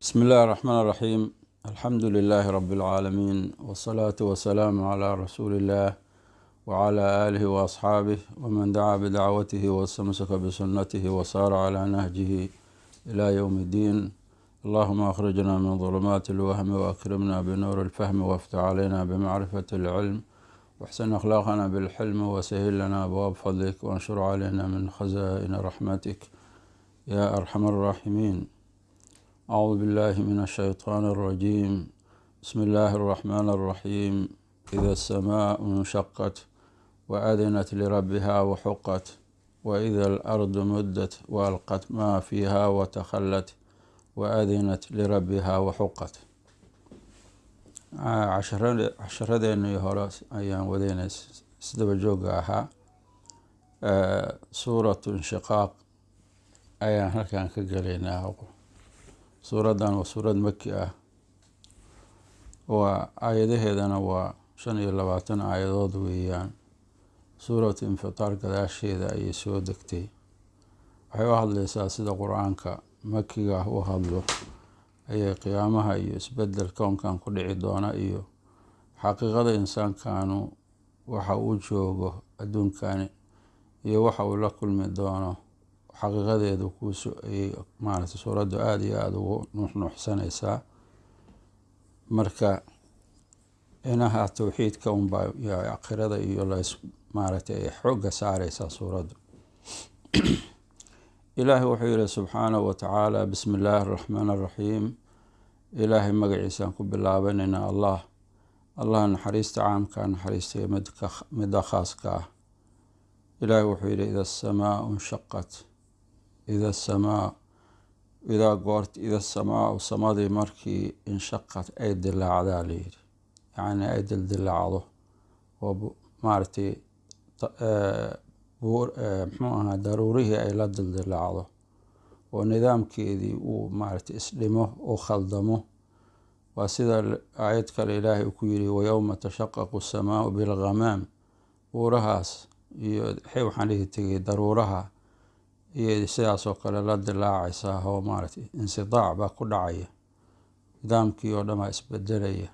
بسم الله الرحمن الرحيم، الحمد لله رب العالمين، والصلاة والسلام على رسول الله وعلى آله وأصحابه ومن دعا بدعوته واستمسك بسنته وصار على نهجه إلى يوم الدين. اللهم أخرجنا من ظلمات الوهم وأكرمنا بنور الفهم، وافتح علينا بمعرفة العلم، واحسن أخلاقنا بالحلم، وسهل لنا أبواب فضلك، وانشر علينا من خزائن رحمتك يا أرحم الراحمين. أعوذ بالله من الشيطان الرجيم. بسم الله الرحمن الرحيم. إذا السماء انشقت وأذنت لربها وحقت، وإذا الأرض مدت وألقت ما فيها وتخلت وأذنت لربها وحقت. Casharadeenii hore ayaan wadeynay, isdaba joogga ahaa. Suuratu Inshiqaaq ayaan halkan ka gelaynaa. Suuraddan waa suurad Maki ah, waa aayadaheedana waa 25 aayadood weeyaan. Suuratu Infitaar gadaasheeda ayay soo degtay. Waxay u hadleysaa sida Qur-aanka Makiga ah u hadlo ayay qiyaamaha iyo isbedel koonkan ku dhici doona iyo xaqiiqada insaankanu waxa uu joogo adduunkani iyo waxa uu la kulmi doono xaqiiqadeedu kuusu ayay maaragtay suuraddu aada iyo aada ugu nuuxnuuxsanaysaa. Marka inaha towxiidka unbaa iyo aakhirada iyo las maaragtay ay xoogga saareysaa suuraddu. Ilaahay wuxuu yihi subxaanahu wa tacaala: bismi illaahi araxmaan araxiim. Ilaahay magaciisaan ku bilaabanayna, Allah naxariista caamka naxariista midka midda khaaska ah. Ilaahay wuxuu yihi: ida asamaau inshaqat, ida asamaa, idaa goort, ida asamaau samadii markii, inshaqat ay dilaacdaa layidhi, yacni ay dildilaacdo oo maaragtay buur, muxuu ahaa, daruurihii ay la dildilaacdo oo nidaamkeedii uu maaragtay isdhimo oo khaldamo. Waa sida aayad kale Ilaahay uu ku yiri: wayowma tashaqaqu asamaau bilghamaam. Buurahaas iyo waxaan dhihi tegay daruuraha iyo sidaas oo kale la dilaacaysaa oo maaragtay insidaac baa ku dhacaya, nidaamkii oo dhan baa isbedelaya.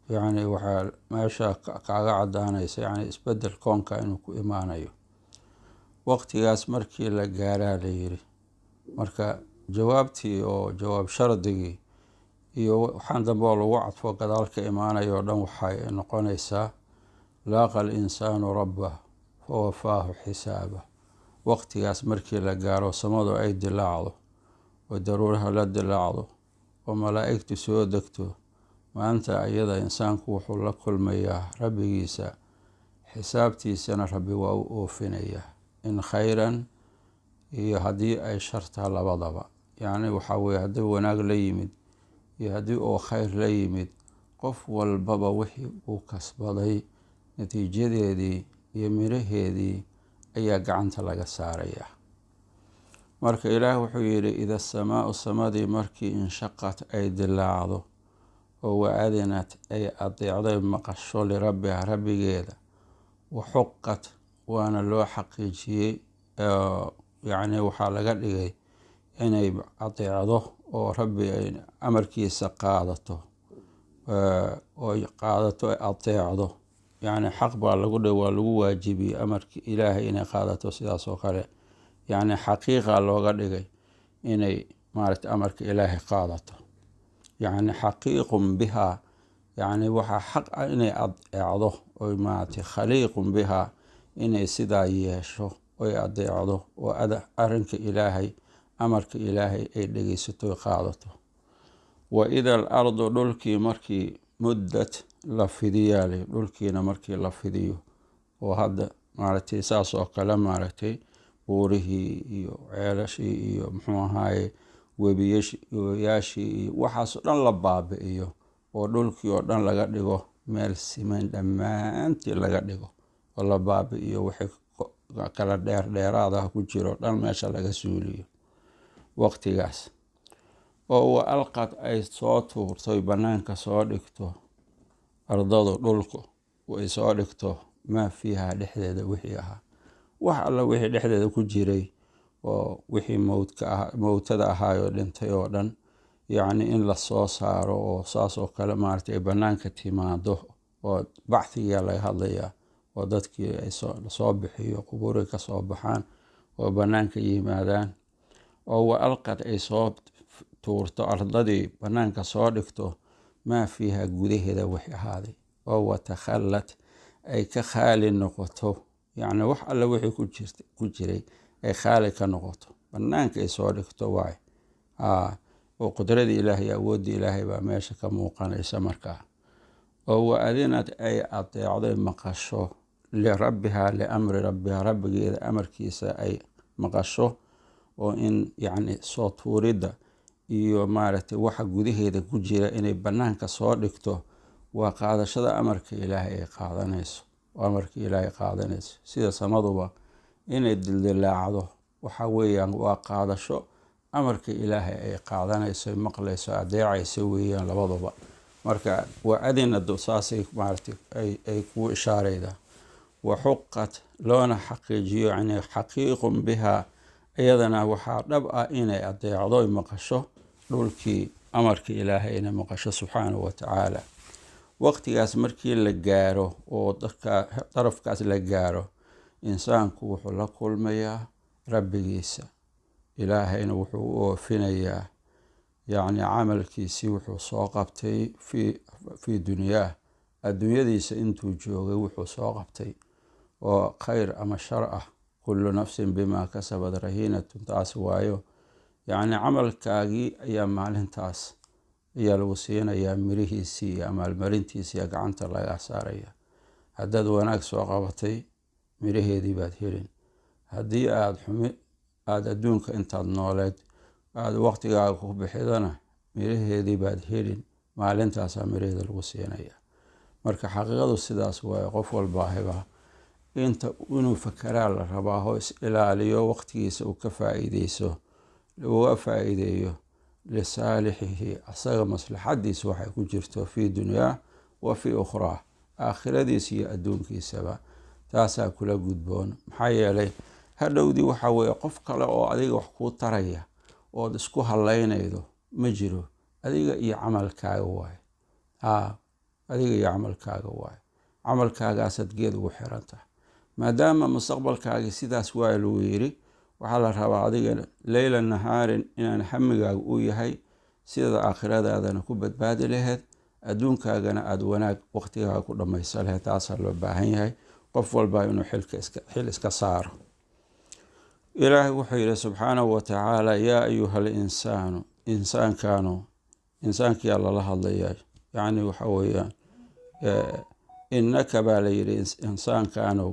Yacni waxaa meesha kaaga cadaanaysa yacni isbedel koonka inuu ku imaanayo waqtigaas markii la gaaraa la yiri. Marka jawaabtii oo jawaab shardigii iyo waxaan dambe oo lagu cadfo gadaal ka imaanayo oo dhan waxay noqonaysaa: laaqa alinsaanu rabbah fawafaahu xisaabah. Waqtigaas markii la gaaro, samadu ay dilaacdo oo daruuraha la dilaacdo oo malaa'igtu soo degto, maanta iyada insaanku wuxuu la kulmayaa rabbigiisa, xisaabtiisana Rabbi waa u oofinayaa, in khayran iyo haddii ay shartaa labadaba. Yacni waxaa weye haddii wanaag la yimid iyo haddii uu khayr la yimid, qof walbaba wixii uu kasbaday natiijadeedii iyo miraheedii ayaa gacanta laga saarayaa. Marka Ilaah wuxuu yihi: ida asamaau samadii markii, inshaqat ay dilaacdo oo wa-adinat ay adeecday maqasho, lirabbiha rabbigeeda, waxuqat waana loo xaqiijiyey. Yacni waxaa laga dhigay inay adeecdo oo Rabbi ay amarkiisa qaadato oy qaadato, adeecdo. Yacni xaq baa lagu dhig, waa lagu waajibiyey amarki Ilaahay inay qaadato. Sidaas oo kale yacni xaqiiqa looga dhigay inay maaragtay amarka Ilaahay qaadato. Yacni xaqiiqun bihaa, yacni waxaa xaq ah inay adeecdo oy maaragtay khaliiqun bihaa inay sidaa yeesho oy adeecdo oo arrinka Ilaahay, amarka Ilaahay ay dhegeysato oy qaadato. Wa ida al ardu dhulkii markii, muddad la fidiyaali, dhulkiina markii la fidiyo oo hadda maaragtay saas oo kale maaragtay buurihii iyo ceelashii iyo muxuu ahaaye webiyaashii iyo waxaasoo dhan la baabi'iyo oo dhulkii oo dhan laga dhigo meel siman dhammaantii laga dhigo oo la baabi'iyo, wixii kala dheer dheeraadaha ku jiro dhan meesha laga suuliyo waqtigaas, oo wa alqad ay soo tuurtoy banaanka soo dhigto ardadu, dhulku ay soo dhigto, maa fiiha dhexdeeda wixii ahaa, wax alla wixii dhexdeeda ku jiray oo wixii mowdka ah, mowtada ahaayoo dhintay oo dhan. Yacni in lasoo saaro oo saas oo kale maaragtay ay banaanka timaado, oo bacthigaa laga hadlayaa, oo dadkii ay lasoo bixiyo, qubuuri kasoo baxaan oo banaanka yimaadaan, oo wa alqad ay soo tuurto ardadii, banaanka soo dhigto maa fiiha gudaheeda wixii ahaaday, oo watakhallat ay ka khaali noqoto, yacni wax alle wixii ku jiray ay khaali ka noqoto, banaanka ay soo dhigto waay. Oo qudradii Ilaahay iyo awooddii Ilaahay baa meesha ka muuqanaysa markaa. Oo wa adinad ay adeecday, maqasho, lirabbihaa, liamri rabbihaa, rabbigeeda amarkiisa ay maqasho, oo in yacni soo tuuridda iyo maaragtay waxa gudaheeda ku jira inay banaanka soo dhigto waa qaadashada amarka Ilaahay ay qaadanayso, oo amarka Ilaahay qaadanayso. Sida samaduba inay dildilaacdo waxa weeyaan waa qaadasho amarka Ilaahay ay qaadanayso, maqlayso, adeecayso weeyaan labaduba. Marka waa adinadu saasay maaragtay ay kuu ishaaraydaa. Waxuqat loona xaqiijiyo, yani xaqiiqun bihaa, iyadana waxaa dhab ah inay adeecdo, maqasho dhulkii amarka Ilaahay inay maqasho subxaanahu watacaala. Waqtigaas markii la gaaro oo dadka darafkaas la gaaro, insaanku wuxuu la kulmayaa rabbigiisa, Ilaahayna wuxuu u oofinayaa yacni camalkiisii wuxuu soo qabtay fii dunyaah, adduunyadiisa intuu joogay wuxuu soo qabtay oo khayr ama shar ah. Kullu nafsin bimaa kasabad rahiinatun, taas waayo. Yacni camalkaagii ayaa maalintaas ayaa lagu siinayaa mirihiisii iyo amaalmarintiisii gacanta lagaa saaraya. Haddaad wanaag soo qabatay, miraheedii baad helin. Haddii aada xumi aada adduunka intaad nooleed aada waqtigaaga ku bixidana, miraheedii baad helin, maalintaasaa miraheeda lagu siinaya. Marka xaqiiqadu sidaas waaye. Qof walbaahiba inta inuu fakeraa la rabaa oo is ilaaliyo, waqtigiisa uu ka faa-iideyso, uga faa-iideeyo lisaalixihi, asaga maslaxadiisa waxay ku jirto fii dunyaa wa fii ukhraa, aakhiradiisa iyo adduunkiisaba, taasaa kula gudboon. Maxaa yeelay hadhowdii waxaa weeye qof kale oo adiga wax kuu taraya ood isku halaynaydo ma jiro. Adiga iyo camalkaaga waaye. Haa, adiga iyo camalkaaga waaye. Camalkaagaasaad geed ugu xiran tahay. Maadaama mustaqbalkaagii sidaas waa lagu yiri, waxaa la rabaa adiga leyla nahaarin inaan hamigaaga uu yahay sidaad aakhiradaadana ku badbaadi laheyd, adduunkaagana aada wanaag waqtigaaga ku dhamaysan laheyd. Taasaa loo baahan yahay qof walba inuu xil iska saaro. Ilaahay wuxuu yidhi subxaanahu watacaala: yaa ayuha alinsaanu, insaankaanu, insaankiyaa lala hadlayaa. Yacni waxa weeyaan innaka baa la yidhi insaankaanow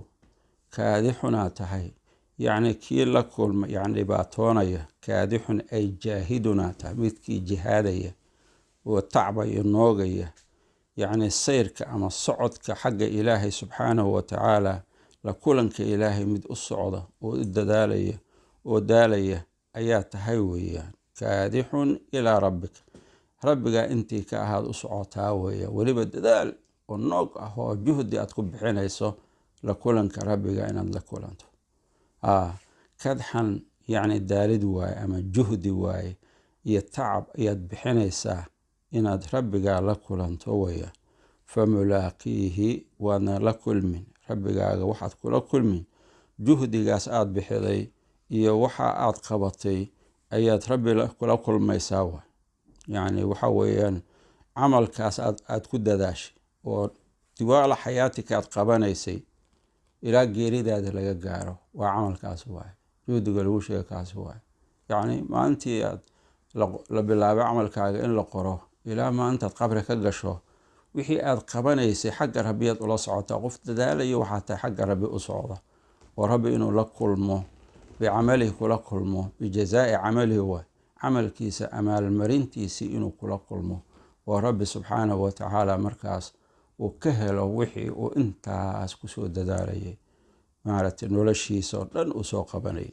kaadixunaa tahay, yacni kii la kulma, yani dhibaatoonaya. Kaadixun ay jaahidunaa tahay, midkii jihaadaya oo tacbaya, noogaya, yacni sayrka ama socodka xagga Ilaahay subxaanahu watacaala, la kulanka Ilaahay mid u socda oo u dadaalaya oo daalaya ayaa tahay weeyaan. Kaadixun ilaa rabbika, rabbigaa intii ka ahaad u socotaa weeyaan, weliba dadaal oo noog ah oo juhdi aad ku bixinayso la kulanka rabbiga inaad la kulanto. Kadxan yacni daalid waaye ama juhdi waaye iyo tacab ayaad bixinaysaa inaad rabbigaa la kulanto weeyaan. Fa mulaaqiihi, waadna la kulmin rabbigaaga, waxaad kula kulmin juhdigaas aada bixiday iyo waxa aad qabatay ayaad rabbi kula kulmaysaa waay. Yacni waxa weeyaan camalkaas aad ku dadaashay oo diwaala xayaatika aad qabanaysay ilaa geeridaada laga gaaro, waa camalkaas waaye. Juhdiga lagu sheega kaas waaye. Yacni maalintii aad la bilaabay camalkaaga in la qoro ilaa maalintaad qabri ka gasho, wixii aad qabanaysay xagga rabbiyaad ula socotaa. Qof dadaalayo waxaa tahay xagga rabbi u socda oo rabbi inuu la kulmo bicamalihi, kula kulmo bijazaai camalihi waay, camalkiisa amaalmarintiisii inuu kula kulmo oo rabbi subxaanahu watacaala markaas uu ka helo wixii uu intaas kusoo dadaalayay, maaragtay noloshiisa oo dhan uu soo qabanayay.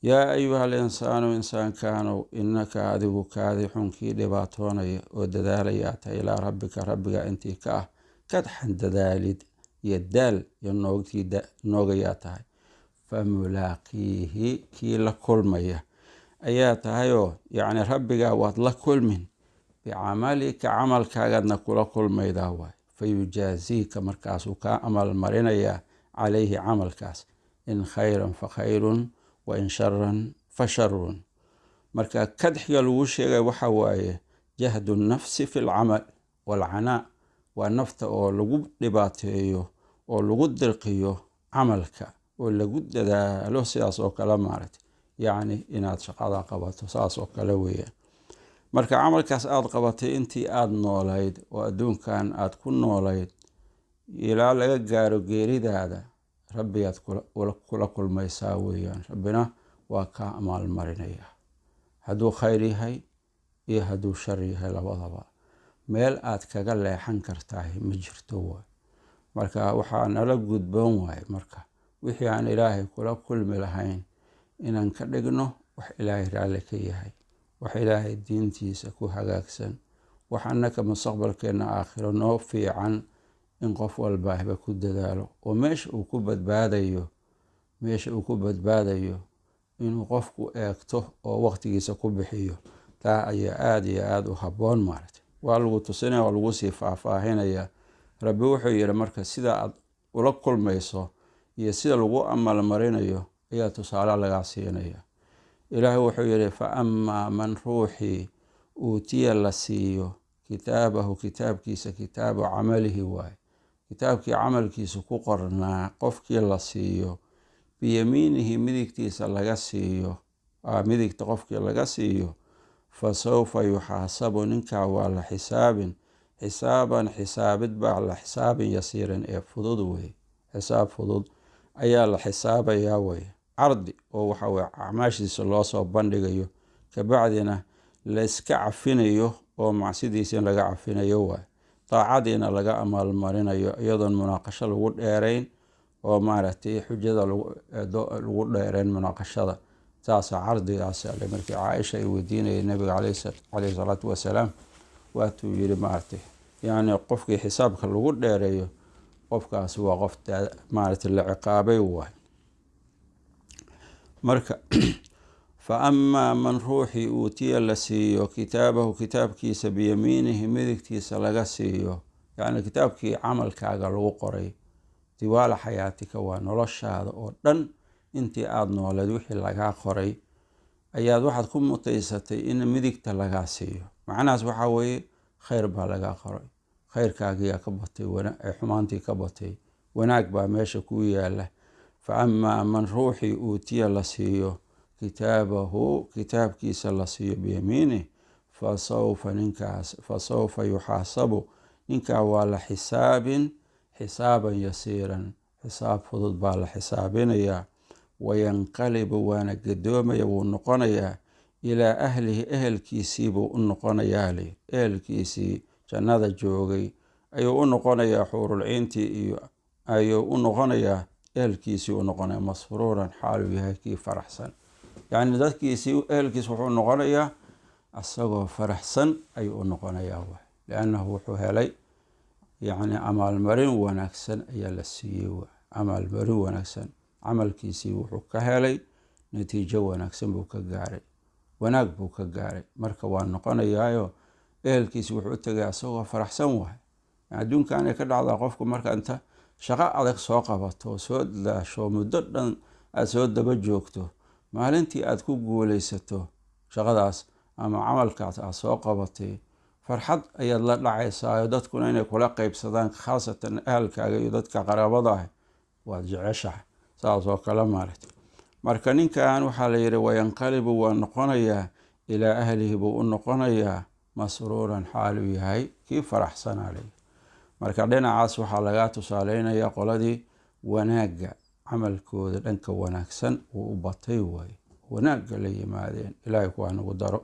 Yaa ayuha alinsaanu, insaankaanow, innaka adigu kaadixun kii dhibaatoonaya oo dadaalayaa tahay ilaa rabbika, rabbiga intii ka ah kadxan dadaalid iyo daal iyo noogtii noogayaa tahay. Fa mulaaqiihi, kii la kulmaya ayaa tahayoo yacni rabbigaa waad la kulmin, bicamalika camalkaagaadna kula kulmaydaa waay. Fayujaaziika, markaasuu kaa amalmarinayaa, calayhi camalkaas, in khayran fa khayrun wa in sharan fa sharun. Marka kadxiga lagu sheegay waxa waaye jahdu nafsi fi lcamal waalcanaa, waa nafta oo lagu dhibaateeyo oo lagu dirqiyo camalka oo lagu dadaalo, sidaas oo kale maaragtay, yacni inaad shaqada qabato, saas oo kale weeyaan. Marka camalkaas aada qabatay intii aada noolayd oo adduunkan aada ku noolayd ilaa laga gaaro geeridaada, rabbigaad kula kulmaysaa weeyaan. Rabbina waa kaa amaalmarinayaa, hadduu khayr yahay iyo hadduu shar yahay labadaba, meel aad kaga leexan kartahay ma jirto waay. Marka waxaa nala gudboon waaye, marka wixii aan Ilaahay kula kulmi lahayn inaan ka dhigno wax Ilaahay raalli ka yahay, wax Ilaahay diintiisa ku hagaagsan, wax annaka mustaqbalkeenna aakhiro noo fiican, in qof walbaahba ku dadaalo oo meesha uu ku badbaadayo, meesha uu ku badbaadayo inuu qofku eegto oo waqtigiisa ku bixiyo. Taa ayaa aada iyo aada u habboon maaragtay. Waa lagu tusinaya, waa lagu sii faahfaahinaya. Rabbi wuxuu yihi, marka sida aad ula kulmayso iyo sida lagu amalmarinayo ayaa tusaale lagaa siinaya. Ilaahay wuxuu yihi: fa amaa man ruuxii uutiya la siiyo, kitaabahu kitaabkiisa, kitaabu camalihi waaye, kitaabkii camalkiisa ku qornaa qofkii la siiyo, biyamiinihi midigtiisa laga siiyo, midigta qofkii laga siiyo, fa sawfa yuxaasabu, ninkaa waa la xisaabin, xisaaban xisaabid baa la xisaabin, yasiiran ee fudud wey, xisaab fudud ayaa la xisaabayaa wey. Cardi oo waxa weye acmaashiisa loo soo bandhigayo, kabacdina la iska cafinayo oo macsidiisa in laga cafinayo waay, daacadiina laga amaalmarinayo, iyadoon munaaqasho lagu dheerayn oo maaragtay xujada lagu dheerayn munaaqashada. Saasa cardigaas ale markii Caaisha ay weydiinayay nabiga caleyhi salaatu wasalaam, waatuu yiri maaragtay, yacni qofkii xisaabka lagu dheereeyo, qofkaasi waa qof maaragtay la ciqaabay waay. Marka fa amaa man ruuxii uutiya la siiyo, kitaabahu kitaabkiisa, biyamiinihi midigtiisa laga siiyo, yacni kitaabkii camalkaaga lagu qoray, tiwaala xayaatika waa noloshaada oo dhan intii aada nooleed wixii lagaa qoray ayaad waxaad ku mutaysatay in midigta lagaa siiyo. Macnahaas waxaa weeye khayr baa lagaa qoray, khayrkaagiyaa ka batay xumaantii ka batay, wanaag baa meesha kuu yaala. Fa amaa man ruuxii uutiya la siiyo, kitaabahu kitaabkiisa la siiyo, biyamiinih, fa sawfa ninkaas, fa sawfa yuxaasabu, ninkaa waa la xisaabin, xisaaban yasiiran, xisaab fudud baa la xisaabinayaa. Wayanqalibu, waana gadoomaya, wuu noqonayaa, ilaa ahlihi ehelkiisiibuu u noqonayaa, li ehelkiisii jannada joogay ayuu u noqonayaa, xuurulciintii iyo ayuu u noqonayaa, ehelkiisii u noqonaya, masruuran xaaluu yahay kii faraxsan. Yacni dadkiisii ehelkiis wuxuu noqonayaa isagoo faraxsan ayuu u noqonayaa waay, liannahu wuxuu helay yacni amaalmarin wanaagsan ayaa la siiyey waay, amaalmarin wanaagsan camalkiisii wuxuu ka helay, natiijo wanaagsan buu ka gaaray, wanaag buu ka gaaray. Marka waa noqonayaayo ehelkiisi wuxuu u tegaya isagoo faraxsan waay. Adduunkanay ka dhacdaa qofku marka inta shaqo adag soo qabato oo soo dadaasho muddo dhan aada soo daba joogto, maalintii aada ku guuleysato shaqadaas ama camalkaas aada soo qabatay, farxad ayaad la dhacaysaa, dadkuna inay kula qeybsadaan, khaasatan ahalkaaga iyo dadka qaraabada ah, waad jeceshahay, saas oo kale maaragtay. Marka ninkan waxaa la yidhi wayanqalibu, waa noqonayaa, ilaa ahlihi buu u noqonayaa, masruuran xaaluu yahay kii faraxsanaa lay. Marka dhinacaas waxaa lagaa tusaaleynayaa qoladii wanaagga camalkooda dhanka wanaagsan uu u batay waaye, wanaagga la yimaadeen, Ilaahay kuwaa nagu daro.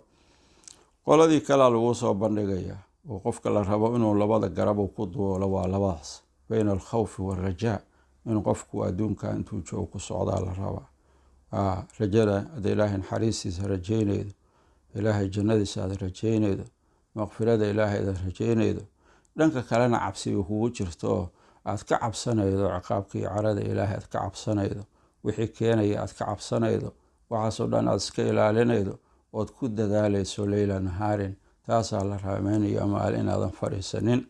Qoladii kalea lagu soo bandhigayaa oo qofka la rabo inuu labada garab uu ku duulo, waa labadaas, bayna alkhawfi waalrajaa, inuu qofku adduunka intuu joogo ku socdaa la rabaa. Rajada ada Ilaahay naxariistiisa rajaynaydo, Ilaahay jannadiisa aad rajaynaydo, maqfirada Ilaahay aad rajaynaydo, dhanka kalena cabsiga kugu jirto oo aad ka cabsanaydo ciqaabka iyo carada Ilaahay aad ka cabsanaydo, wixii keenaya aad ka cabsanaydo, Waxaasoo dhan aada iska ilaalinaydo ood ku dadaalayso leyla nahaarin, taasaa la raameynaya maalin inaadan fadhiisanin.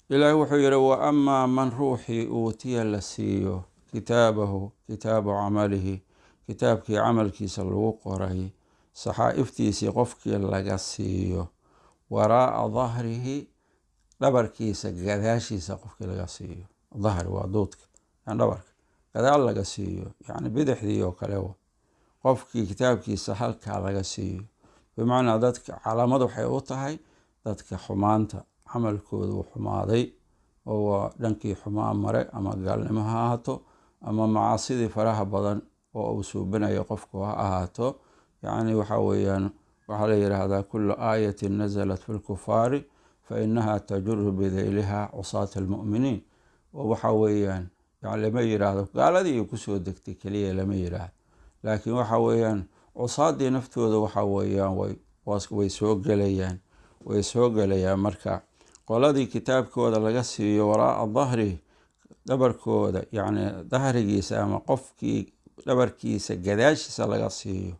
Ilaahi wuxuu yihi: wa amaa man ruuxii uutiya la siiyo kitaabahu, kitaabu camalihi, kitaabkii camalkiisa lagu qoray, saxaa'iftiisii qofkii laga siiyo, waraa'a dahrihi, dhabarkiisa gadaashiisa qofkii laga siiyo. Dahri waa duudka, dhabarka gadaal laga siiyo, yani bidixdii oo kale. Qofkii kitaabkiisa halkaa laga siiyo, bimacnaa dadka calaamad waxay u tahay dadka xumaanta camalkooda uu xumaaday oo waa dhankii xumaa mare, ama gaalnimo ha ahaato ama macaasidii faraha badan oo uu suubinayo qofku ha ahaato. Yacni waxa weeyaan, waxaa la yidhaahdaa: kullu aayatin nazalat fi lkufaari fa inaha tajuru bidayliha cusaata almu'miniin. Oo waxa weeyaan, yani lama yidhaahdo gaaladii kusoo degtay keliya lama yidhaahdo, laakiin waxa weeyaan cusaadii naftooda waxa weeyaan way soo gelayaan, way soo gelayaan. Marka qoladii kitaabkooda laga siiyo waraa'a dahri, dhabarkooda, yacni dahrigiisa ama qofkii dhabarkiisa gadaashiisa laga siiyo,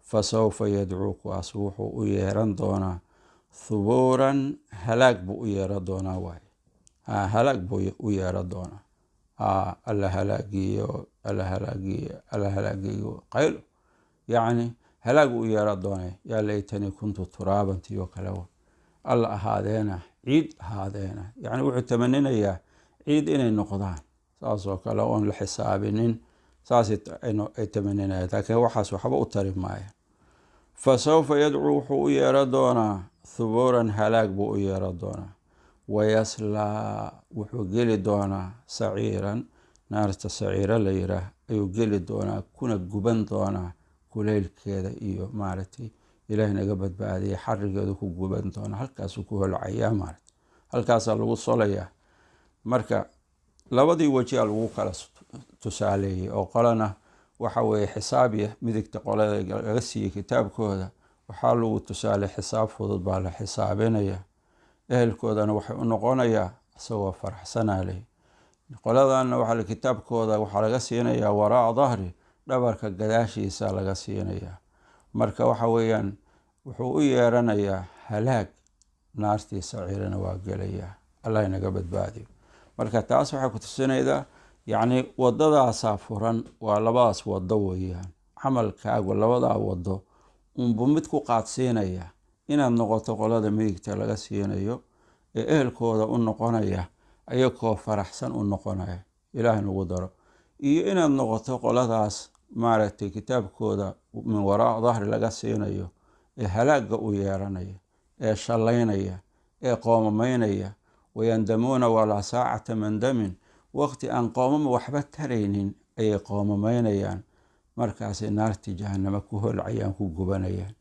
fa sawfa yadcuu, kuwaas wuxuu u yeeran doonaa thubuuran, halaag buu u yeeran doonaa. Waay, halaag buu u yeeran doonaa. Alla halaagiyo, alla halaagiyo, alla halaagiyo, qaylo, yacni halaag u yeeran doonay. Yaa laytanii kuntu turaaban tiyoo kale, alla ahaadeena ciid ahaadeena. Yacni wuxuu tamaninayaa ciid inay noqdaan, saas oo kale oon la xisaabinin, saas ay tamaninayaan, laakiin waxaas waxba u tari maaya. Fa sawfa yadcuu, wuxuu u yeeran doonaa thubuuran, halaag buu u yeeran doonaa. Wayaslaa, wuxuu geli doonaa saciiran, naarta saciira la yiraah ayuu geli doonaa, kuna guban doonaa kuleylkeeda iyo maaragtay, Ilaah naga badbaadiyay, xarigeedu ku guban doonaa, halkaasuu ku holcayaa, maaragtay, halkaasaa lagu solayaa. Marka labadii waji a lagu kala tusaaleeyey oo qolana waxa weeye xisaabiya midigta qolada laga siiyey kitaabkooda, waxaa lagu tusaaley xisaab fudud baa la xisaabinaya, ehelkoodana waxay u noqonayaa isagoo faraxsanaaley. Qoladanna waxaa kitaabkooda waxaa laga siinayaa waraa'a dahri, dhabarka gadaashiisa laga siinayaa. Marka waxa weeyaan wuxuu u yeeranayaa halaag, naartii saciirana waa gelayaa, Allah inaga badbaadiyo. Marka taas waxay ku tusinaydaa, yacni wadadaasaa furan, waa labadaas wado weeyaan. Camalkaagu labadaa wado unbuu mid ku qaadsiinaya: inaad noqoto qolada midigta laga siinayo ee ehelkooda u noqonaya ayagoo faraxsan u noqonaya, Ilaah nagu daro, iyo inaad noqoto qoladaas maaragtay kitaabkooda min waraa dahri laga siinayo ee halaagga u yeeranaya ee shallaynaya ee qoomamaynaya. Wayandamuuna walaa saacata mandamin, waqti aan qoomama waxba taraynin ayay qoomamaynayaan, markaasay naartii jahanamo ku holcayaan, ku gubanayaan.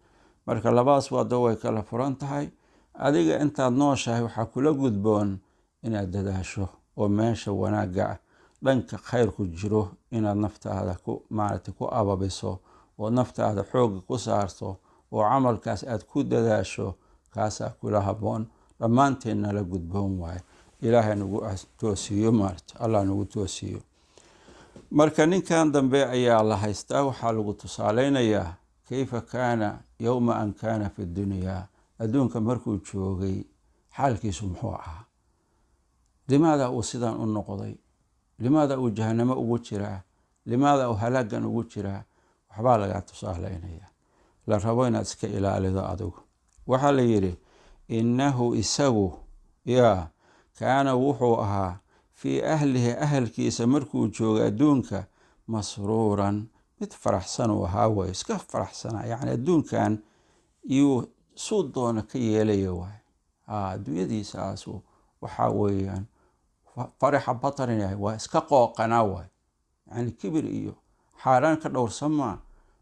Marka labadaas wado way kala furan tahay. Adiga intaad nooshahay waxaa kula gudboon inaad dadaasho oo meesha wanaagga ah, dhanka khayrku jiro, inaad naftaada ku maaragtay ku ababiso oo naftaada xoogga ku saarto oo camalkaas aad ku dadaasho. Kaasaa kula habboon, dhammaanteedna la gudboon waayo. Ilaahay nagu toosiyo, maarata, Allah nagu toosiyo. Marka ninkan dambe ayaa la haystaa, waxaa lagu tusaaleynayaa kayfa kaana yowma an kaana fi dunyaa, adduunka markuu joogay xaalkiisu muxuu ahaa, limaada uu sidan u noqday, limaada uu jahanamo ugu jiraa, limaada uu halaagan ugu jiraa. Waxbaa lagaa tusaaleynaya la rabo inaad iska ilaalido adigu. Waxaa la yidhi: innahu isagu yaa kaana, wuxuu ahaa fii ahlihi, ahalkiisa markuu joogay adduunka, masruuran, mid faraxsan uu ahaa waay, iska faraxsanaa. Yacni adduunkan iyuu suu doona ka yeelaya waay, adduunyadiisaasu waxaa weeyaan farixa batarin yahay, waa iska qooqanaa waay. Yani kibir iyo xaaraan ka dhowrsamaa,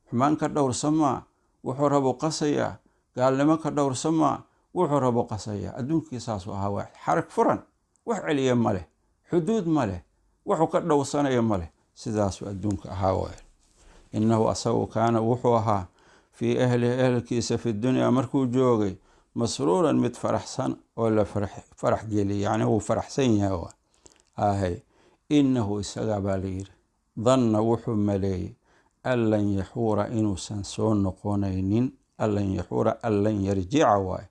xumaan ka dhowrsamaa, wuxuu rabo qasayaa, gaalnimo ka dhowrsamaa, wuxuu rabo qasayaa. Adduunkiisaasu ahaa waay, xarag furan, wax celiya ma leh, xuduud ma leh, wuxuu ka dhowrsanaya ma leh, sidaasuu adduunka ahaa waay. Innahu asagu kaana, wuxuu ahaa fii ahlihi, ehelkiisa, fi dunyaa markuu joogay, masruuran, mid faraxsan oo la farax geliyay, yacni wuu faraxsan yahay ahay. Innahu isagaa baa la yidhi danna, wuxuu maleeyey An lan yaxuura, inuusan soo noqonaynin. An lan yaxuura, an lan yarjica waay,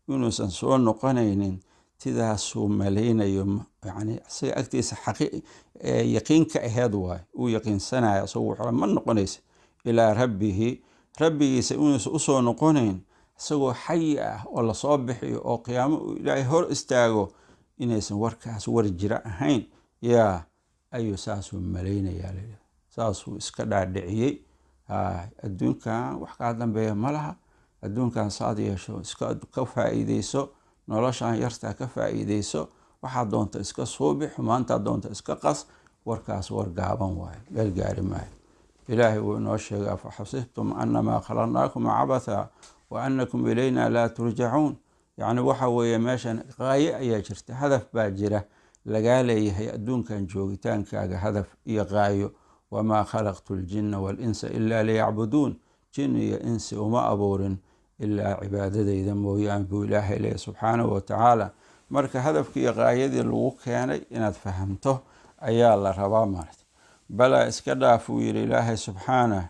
inuusan soo noqonaynin sidaasuu malaynayo. Yani isaga agtiisa yaqiinka aheed waay, uu yaqiinsanayo isagu, wuxuu ma noqonaysa ilaa rabbihi, rabbigiisa inuusan usoo noqonayn isagoo xayi ah oo lasoo bixiyo oo qiyaamo uu Ilaahay hor istaago, inaysan warkaas war jira ahayn yaa ayuu saasuu malaynayaa, layidhi saasuu iska dhaadhiciyey. Adduunkan wax kaa dambeeya ma laha, adduunkan saad yeesho iska ka faa-iideyso, noloshan yartaa ka faa-iideyso, waxaad doonta iska suubi, xumaantaad doonta iska qas. Warkaas war gaaban waayo, meel gaari maayo. Ilaahay wuu inoo sheegay: afaxasibtum annamaa khalaqnaakum cabatha wa annakum ilayna laa turjacuun. Yacni waxa weeye meeshan qaayo ayaa jirta, hadaf baa jira lagaa leeyahay adduunkan joogitaankaaga, hadaf iyo qaayo. Wamaa khalaqtu ljinna waalinsa ilaa liyacbuduun, jin iyo insi uma abuurin ilaa cibaadadayda mooyaan, buu Ilaahay leeyahy subxaanahu watacaala. Marka hadafkii iyo qaayadii lagu keenay inaad fahamto ayaa la rabaa maarata. Balaa, iska dhaaf, uu yidhi Ilaahay subxaanah,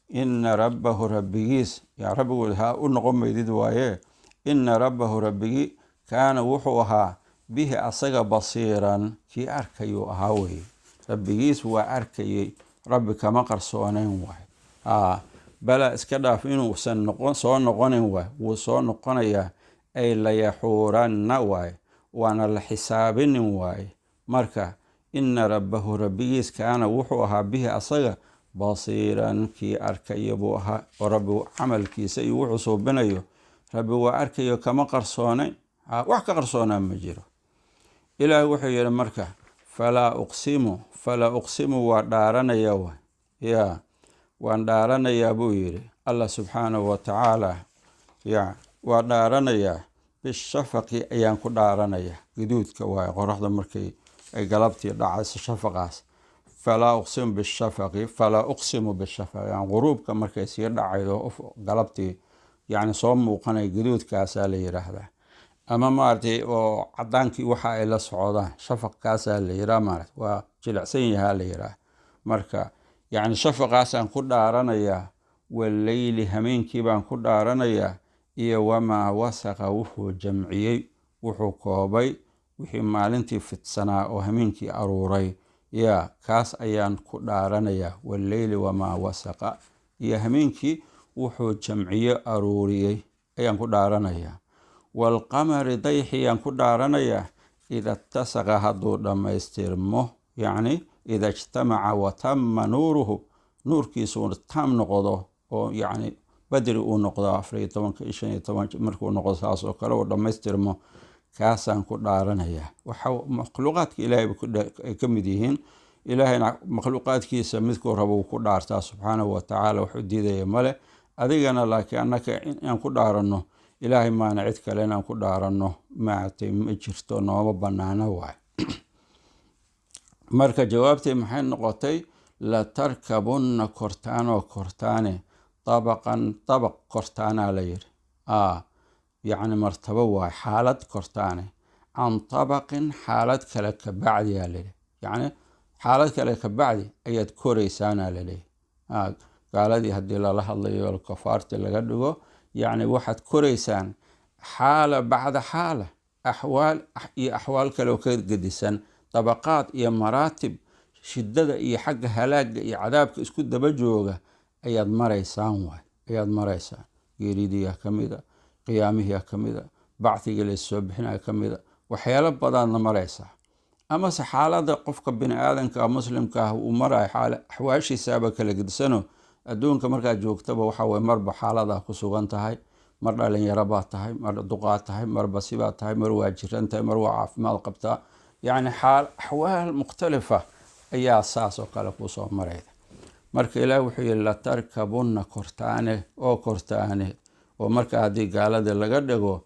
ina rabbahu, rabbigiis, yaa rabbigood ha u noqon maydid waaye, ina rabbahu, rabbigi, kaana, wuxuu ahaa, bihi, asaga, basiiran, kii arkayuu ahaa weye. Rabbigiis waa arkayey, Rabbi kama qarsooneyn waay. Balaa, iska dhaaf inuusan noqon soo noqonin waay, wuu soo noqonayaa, ay layaxuuranna waay, waana la xisaabinin waaye. Marka ina rabbahu, rabbigiis, kaana, wuxuu ahaa, bihi, asaga, basiiran, kii arkaya buu ahaa, oo Rabbi camalkiisa iyo wuxuu suubinayo Rabbi waa arkayo, kama qarsoonayn, wax ka qarsoonaa ma jiro. Ilaahay wuxuu yihi marka: falaa uqsimu, falaa uqsimu, waa dhaaranaya wa ya, waan dhaaranayaa, buu yidhi Allah subxaanahu wa tacaala. Ya waa dhaaranayaa, bishafaqi ayaan ku dhaaranayaa, guduudka waaye, qoraxda markay ay galabtii dhacayso shafaqaas. Falaa uqsimu bishafaqi, falaa uqsimu bishafaqi, yani quruubka markay sii dhacaydo, galabtii yani soo muuqanaya, guduudkaasaa la yiraahdaa, ama maaragtay oo cadaankii waxa ay la socdaan, shafaqkaasaa la yiraa maarata, waa jilicsan yahaa la yiraa. Marka yacni shafaqaasaan ku dhaaranayaa, waleyli, hameenkii baan ku dhaaranayaa, iyo wamaa wasaqa, wuxuu jamciyey, wuxuu koobay, wixii maalintii fidsanaa oo hameenkii aruuray, yaa kaas ayaan ku dhaaranayaa. Waleyli wamaa wasaqa, iyo hameenkii wuxuu jamciye aruuriyey ayaan ku dhaaranayaa. Waalqamari, dayxiyaan ku dhaaranayaa, ida tasaqa, hadduu dhammaystirmo, yacni ida ijtamaca watama nuuruhu, nuurkiisu uu taam noqdo, oo yacni badri uu noqdo 14-ka iyo 15 markuu noqdo, saas oo kale uu dhammaystirmo, kaasaan ku dhaaranayaa. Waxa makhluuqaadka Ilaahay ay ka mid yihiin. Ilaahayna makhluuqaadkiisa midkuu rabo uu ku dhaartaa subxaanahu watacaala, waxu diidaya male. Adigana laakiin annaka inaan ku dhaaranno Ilaahay maana cid kale inaan ku dhaaranno maaragtay ma jirto, nooma banaano waay. Marka jawaabtay maxay noqotay? Latarkabunna, kortaanoo kortaane, dabaqan, dabaq kortaanaa la yidhi, yacni martabo waay, xaalad kortaane, can tabaqin, xaalad kale ka bacdiyaa layidhi, yacni xaalad kale ka bacdi ayaad koraysaanaa laleeyahy. Gaaladii haddii lala hadlayo, kafaarti laga dhigo, yacni waxaad koraysaan xaala bacda xaala, axwaal iyo axwaal kale oo ka gedisan, dabaqaad iyo maraatib shidada iyo xagga halaaga iyo cadaabka isku daba jooga ayaad maraysaan waay, ayaad maraysaan. Geeridiyaa ka mida, qiyaamihiyaa ka mida, bacdigii laissoo bixinaya ka mida, waxyaalo badaadna maraysaa. Amase xaalada qofka bini aadanka muslimka ah uu marayo axwaashiisaaba kala gedisano. Adduunka markaad joogtaba waxa weye marba xaaladaa ku sugan tahay, mar dhalinyaro baa tahay, mar duqaa tahay, marba sibaa tahay, mar waa jiran tahay, mar waa caafimaad qabtaa, yacni axwaal mukhtalifa ayaa saas oo kale kusoo marayda. Marka Ilaah wuxuu yihi: latarkabunna, kortaane oo kortaane, oo marka haddii gaalada laga dhigo,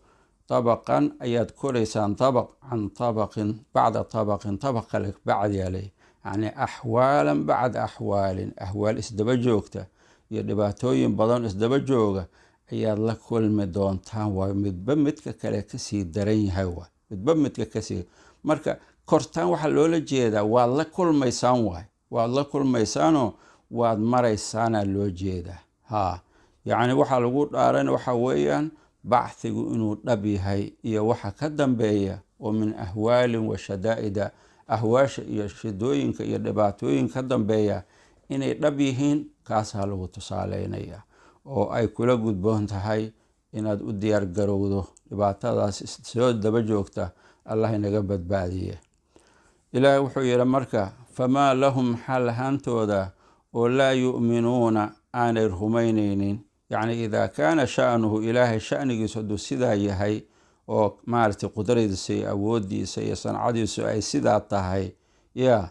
dabaqan ayaad koraysaan, dabaq, can tabaqin, bacda tabaqin, tabaq kale bacdiyaa ley, yacni axwaalan bacda axwaalin, axwaal isdaba joogta iyo dhibaatooyin badan isdaba jooga ayaad la kulmi doontaan waay, midba midka kale kasii daran yahay waay, midba midka kasii. Marka kortaan waxaa loola jeedaa waad la kulmaysaan waay, waad la kulmaysaanoo. Waad maraysaana loo jeedaa. Haa, yacni waxaa lagu dhaaran waxa weeyaan bacthigu inuu dhab yahay iyo waxa ka dambeeya oo min ahwaalin wa shadaa'ida, ahwaasha iyo shidooyinka iyo dhibaatooyinka ka dambeeya inay dhab yihiin, kaasaa lagu tusaaleynaya oo ay kula gudboon tahay inaad u diyaar garowdo dhibaatadaas soo daba joogta. Allah inaga badbaadiye. Ilaahay wuxuu yidhi marka: famaa lahum, maxaa lahaantooda oo laa yu'minuuna, aanay rumaynaynin? Yacni idaa kaana sha'nuhu, Ilaahay sha'nigiisu hadduu sidaa yahay oo maaragtay qudradiisa iyo awooddiisa iyo sancadiisu ay sidaa tahay, ya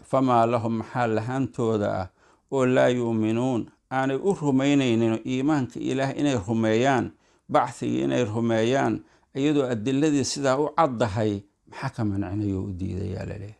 famaa lahum, maxaa lahaantooda ah oo laa yu'minuun, aanay u rumaynaynin iimaanka Ilaah inay rumeeyaan, bacthigii inay rumeeyaan, iyadoo adiladii sidaa u caddahay? Maxaa ka mancinayo u diidayaa laleeyahy?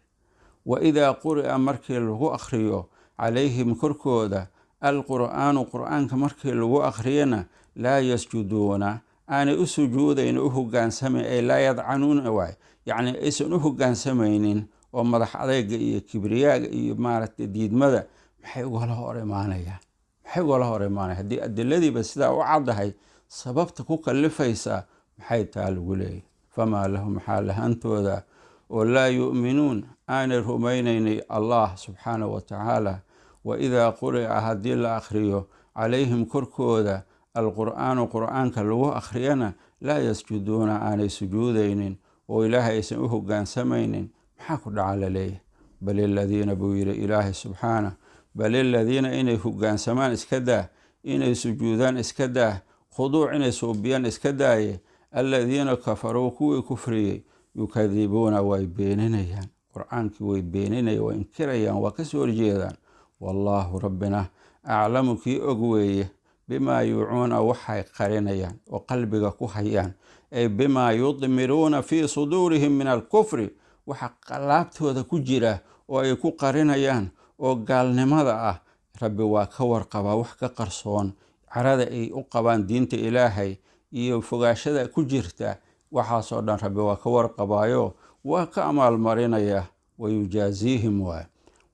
Wa idaa quri'a, markii lagu akhriyo, calayhim, korkooda, alqur'aanu, qur-aanka markii lagu akhriyana, laa yasjuduuna, aanay u sujuudayn, u hogaansamayn, ay laa yadcanuuna waay, yacni aysan u hogaansamaynin oo madax adeyga iyo kibriyaaga iyo maaragtay diidmada, maxay ugala hor imaanayaan? Maxay ugala hor imaanaya haddii adiladiiba sidaa u caddahay? Sababta ku kalifaysa maxay taa lagu leeyahy? Famaa lahum, maxaa lahantooda oo laa yu'minuun, aanay rumaynaynay Allah subxaanahu wa tacaala? Wa idaa quri'a, haddii la akhriyo, calayhim, korkooda, alqur'aanu, qur'aanka lagu akhriyana, laa yasjuduuna, aanay sujuudaynin oo Ilaahay aysan u hogaansamaynin, maxaa ku dhaca laleeyahay? Bal iladiina, buu yidhi Ilaahay subxaana, bal iladiina, inay hogaansamaan iska daa, inay sujuudaan iska daa, khuduuc inay suubiyaan iska daaye, aladiina kafaruu, kuwii kufriyey, yukadibuuna, way beeninayaan qur-aankii, way beeninayaan, way inkirayaan, waa kasoo horjeedaan. Wallaahu, Rabbina, aclamu, kii og weeye, bimaa yuucuuna, waxay qarinayaan oo qalbiga ku hayaan, ay bimaa yudmiruuna fii suduurihim min alkufri, waxa qalaabtooda ku jira oo ay ku qarinayaan oo gaalnimada ah. Rabbi waa ka warqabaa wax ka qarsoon, carada ay u qabaan diinta Ilaahay iyo fogaashada ku jirta, waxaasoo dhan Rabbi waa ka warqabaayo, waa ka amaalmarinaya, wayujaaziihim waay.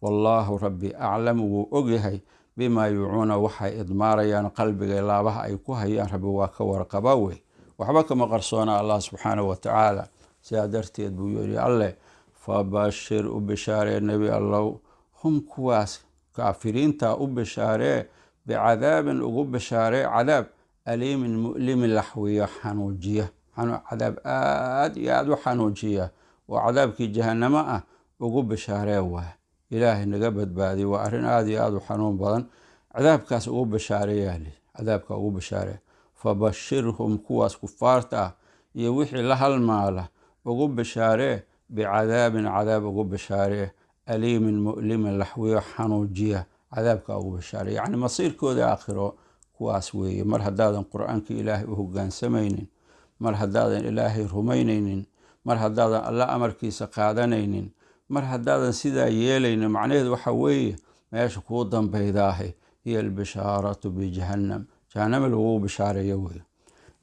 Wallaahu, Rabbi, aclamu, wuu ogyahay, bimaa yuucuuna, waxay idmaarayaan, qalbiga laabaha ay ku hayaan, Rabbi waa ka warqaba wey, waxba kama qarsoona Allah subxaanahu wa tacaala. Sidaa darteed buu yidhi Alleh: fabashir, u bishaaree, Nebi Allow, hum, kuwaas kaafiriinta u bishaaree, bicadaabin, ugu bishaaree cadaab, aliimin, mu'limin, laxwiyo, xanuujiya, cadaab aada iyo aada u xanuujiya oo cadaabkii jahanamo ah ugu bishaaree. Waa Ilaahay naga badbaadiy, waa arrin aada iyo aada u xanuun badan. Cadaabkaas ugu bishaareeyaali, cadaabka ugu bishaaree. Fabashirhum, kuwaas kufaarta ah iyo wixii la halmaala ugu bishaaree, bicadaabin, cadaab ugu bishaaree, aliimin, mu'limin, laxwiyo, xanuujiya, cadaabka ugu bishaaree. Yacni masiirkooda aakhiro kuwaas weeye. Mar haddaadan qur-aanka Ilaahay u hogaansamaynin, mar haddaadan Ilaahay rumaynaynin, mar haddaadan Alla amarkiisa qaadanaynin, mar haddaadan sidaa yeelaynin, macnaheedu waxa weeye meesha kuu dambaydaahe hiya albishaaratu bijahannam, jahaname lagugu bishaareeyo wey.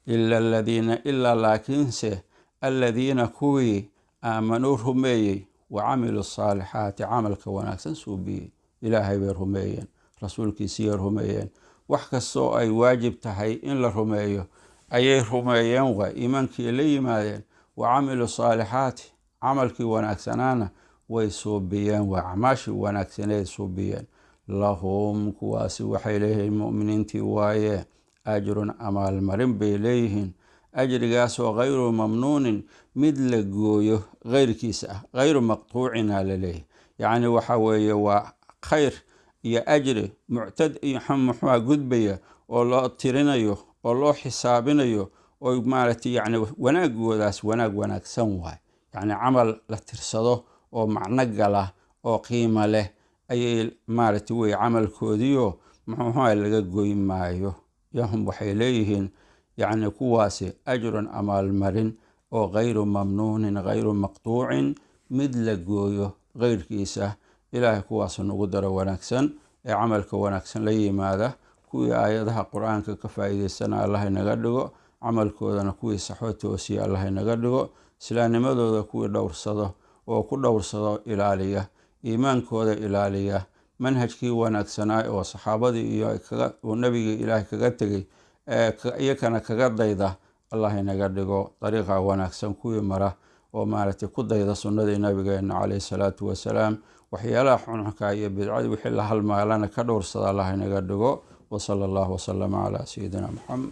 Ila aladiina, ilaa laakiinse, aladiina, kuwii, aamanuu, rumeeyey, wa camiluu saalixaati, camalka wanaagsan suubiyey. Ilaahay bay rumeeyeen, rasuulkiisiyay rumeeyeen, wax kastoo ay waajib tahay in la rumeeyo ayay rumeeyeen, waay iimaankii la yimaadeen. Wa camiluu saalixaati, camalkii wanaagsanaana way suubiyeen, waa acmaashii wanaagsaneed suubiyeen. Lahum, kuwaasi waxay leeyihiin, mu'miniintii waaye, ajrun, amaalmarin bay leeyihiin, ajrigaasoo hayru mamnuunin, mid la gooyo heyrkiisa ah, hayru maqtuucina laleeyahy. Yacni waxa weeye waa khayr iyo ajri muctad iyo muxua gudbaya oo loo tirinayo oo loo xisaabinayo oo maaragtay, yacni wanaagoodaas wanaag wanaagsan waay. Yacni camal la tirsado oo macno gala oo qiimo leh ayay maaragtay wey camalkoodiio, muxuuha laga goyn maayo. Yahum, waxay leeyihiin, yacni kuwaasi, ajrun, amaalmarin oo hayru mamnuunin, hayru maqtuucin, mid la gooyo heyrkiisa. Ilaahay kuwaas nagu daro wanaagsan ee camalka wanaagsan la yimaada. Kuwii aayadaha qur-aanka ka faa'iideysana Allah inaga dhigo, camalkoodana kuwii saxoo toosiya Allah inaga dhigo, islaamnimadooda kuwii dhowrsado oo ku dhowrsado ilaaliya, iimaankooda ilaaliya. Manhajkii wanaagsanaa oo saxaabadii iyo uu nabigii Ilaahay kaga tegay iyakana kaga dayda Allah inaga dhigo, dariiqa wanaagsan kuwii mara oo maaragtay ku dayda sunnadii nabigeena caleyhi salaatu wasalaam, waxyaalaha xunxunka iyo bidcadii wixii la halmaalana ka dhowrsada Allah inaga dhigo. Wasala allahu wasalama calaa sayidina Muxamed.